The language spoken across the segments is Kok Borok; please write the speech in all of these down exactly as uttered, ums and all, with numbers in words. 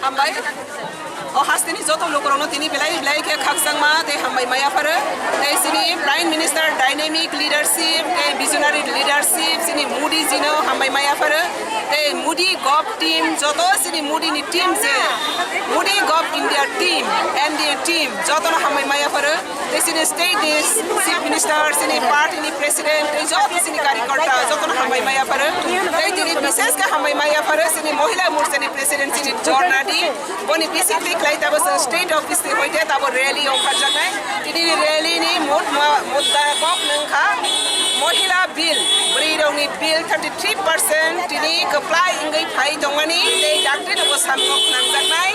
Hambai. O hasteni joto lukurokno tini belai belai khe khakchangma tei hambai maya pharo. Tei chini Prime Minister dynamic leadership tei visionary leadership chini Modi jino hambai maya pharo. Tei Modi gov team joto chini Modi ni team je Modi gov India team, N D A team jotono hambai maya pharo. Tei chini state ni chief minister, chini party ni president, tei joto chini karikorta jotono hambai maya pharo. Tei tini bishesh khe hambai maya pharo chini mohila morcha ni president chini Jorna di. Boni bising twi khlai tabo chwng state office ni hoite tabo rally ongkharjaknai. Tini rally ni mut ma-, mudda kok nung kha mohila bill, bwrwi rokni bill thirty three percent tini kwplai wngwi phai tongmani tei dakti no bo samung nangjaknai.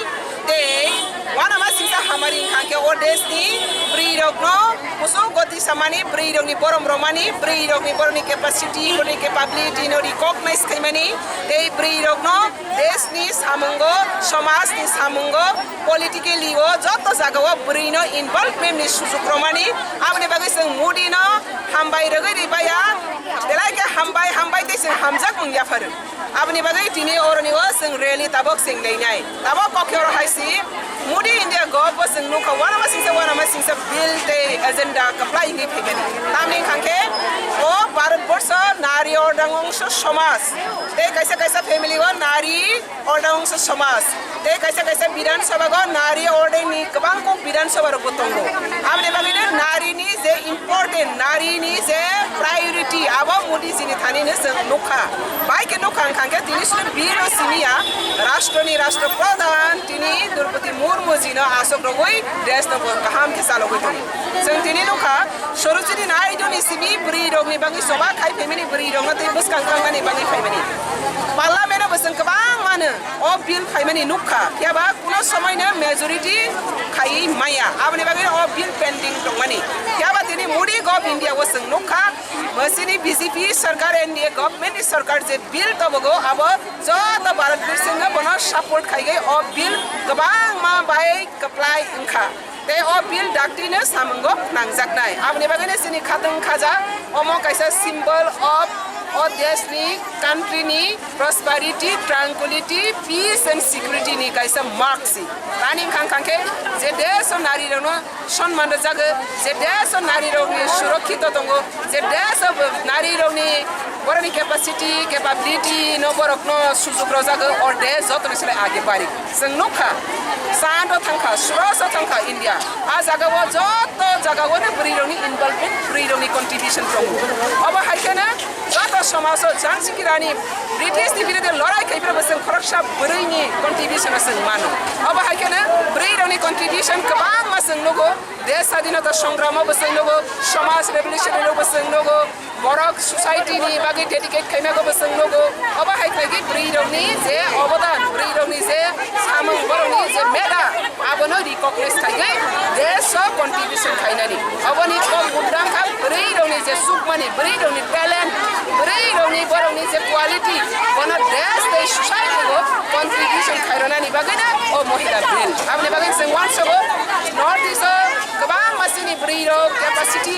Tei uanama singsa hamari wngkha khe o desh ni bwrwi rokno kusuk goti samani, bwrwi rokni borom romani, bwrwi rokni borokni capacity, borokni capability no recognize khaimani tei bwrwi rokno desh ni samungo, somaj ni samungo, politically o joto jaga o bwrwi no involvement ni sujuk romani. Aboni bagwi chwng Modi no hambai rwgwi ri baya, belai khe hambai hambai tei chwng hamjak wng yapharo. Aboni bagwi tini oroni o chwng rally tabok chwng leinai. Tabok kokhe oro hai si Modi India gov bo chwng nukha, uanama singsa uanama singsa bill tei agenda kwplai wngwi phaimani. Tamni wngkha khe o Bharat borsho nari ordang wngso somaj tei kaisa kaisa family o nari Ordang wngsa somaj. Tei kaisa kaisa Bidhan Sabha go nari ordeng ni kwbang kok Bidhan Sabha rok bo tongo. Aboni bagwi no nari ni je important, nari ni je priority, abo Modi ji ni thani no chwng nukha. Bai khe nukha wngkha khe tini suri biro simi ya, Rashtra ni Rashtra Pradhan tini Droupadi Murmu ji no aswk rogwi desh no bo kaham khe chalogwi tongo. Chwng tini nukha, Sarojini Naidu ni simi bwrwi rok ni bagwi choba khai phaimani, bwrwi rok no tei bwskang tangmani bagwi phaimani. Parliament o bo chwng kwbang mano o bill phaimani nukha, phiya ba kuno somoi no majority khaiwi maya, aboni bagwi o bill pending tongmani. Phiya ba tini Modi gov India o chwng nukha, mwsini B J P sarkar N D A government ni sarkar je bill tobogo abo joto Bharat birsing no bono support khaigwi o bill kwbangma bai kwplai wngkha. Tei o bill dakti no samungo nangjaknai. Aboni bagwi no chini khatwng khaja, omo kaisa symbol of o desh ni, country ni prosperity, tranquility, peace and security ni kaisa mark si. Tani wngkha wngkha khe je desh o nari rok no sonman rwjago, je desh o nari rok ni surokkito tongo, je desh o nari rok ni borok ni capacity, capability no borok no sujuk rwjago, o desh joto ni slai age bari. Chwng nukha, chando thangkha, sroso thangkha India. A jaga o joto jaga o no bwrwi rok ni involvement, bwrwi rok ni contribution tongo. Obo hai kheno joto somaj o Jhansi ki Rani British ni biruddhe lorai khai phano bo chwng khoroksa bwrwi ni contribution o chwng mano. Obo hai kheno bwrwi rok ni contribution kwbangma chwng nugo. Desh sadinota songramo bo chwng nugo, somaj revolution o bo chwng nugo. Borok society ni bagwi dedicate khaima go bo chwng nugo. Obo hai khlai khe bwrwi rok ni je obodan, bwrwi rok ni je samung, borok ni je meda, abono recognize khaigwi desh o contribution khainani. Oboni kok mudda wngkha bwrwi rok ni je sukmani, bwrwi rok ni talent, bwrwi rok ni borok ni je quality, bono desh tei society o contribution khairwnani bagwi no o mohila bill. Aboni bagwi chwng uansogo North East o kwbangma chini bwrwi rok capacity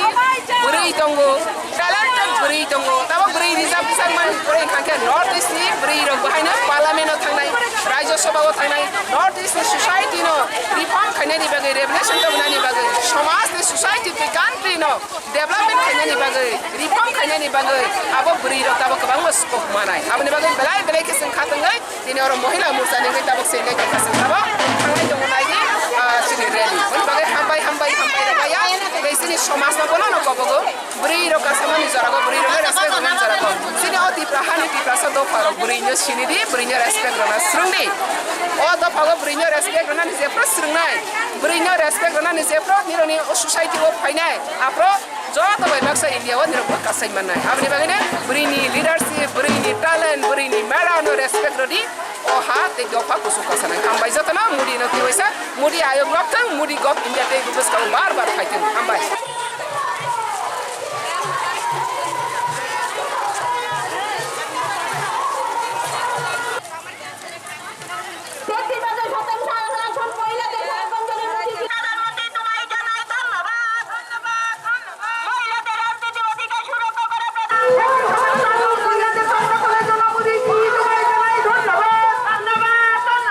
bwrwi tongo. Talented bwrwi tongo, tabok bwrwi rijak rijak man, bwrwi wngkha khe North East ni bwrwi rok bo haino Parliament o thangnai, Rajya Sabha o thangnai, North East ni society no reform khainani bagwi, revolution tongmani bagwi, somaj ni society tei country no development khainani bagwi, reform khainani bagwi abo bwrwi rok tabok kwbangma scope manai. Aboni bagwi belai belai khe chwng kha tongwi Tini oro mohila morcha ni wngwi tabok se le khe khasing tabok thanglai tongo nai di, ah, chini rally. Boni bagwi hambai, hambai, hambai rwmaya. Tei chini somaj no bono no kobogo. Bwrwi rok kasamani jora go, bwrwi rok no respect rwnani jora go. Chini o Tipra hani Tiprasa dopha rok bwrwi no sini di, bwrwi no respect rwna swrwng di. O dopha go bwrwi no respect rwnani jephru swrwngnai. Bwrwi no respect rwnani jephru nironi o society o phainai. Aphro Joto bai baksa India o nirok bo kasai mannai. Aboni bagwi no bwrwi ni leadership, bwrwi ni talent, bwrwi ni mera no respect rwdi. O ha tei dopha kuchuk kasanai. Hambai jotono Modi no kiwaisa, Modi ayok nok thang, Modi gov India tei bwskang bar bar phai thang. Hambai.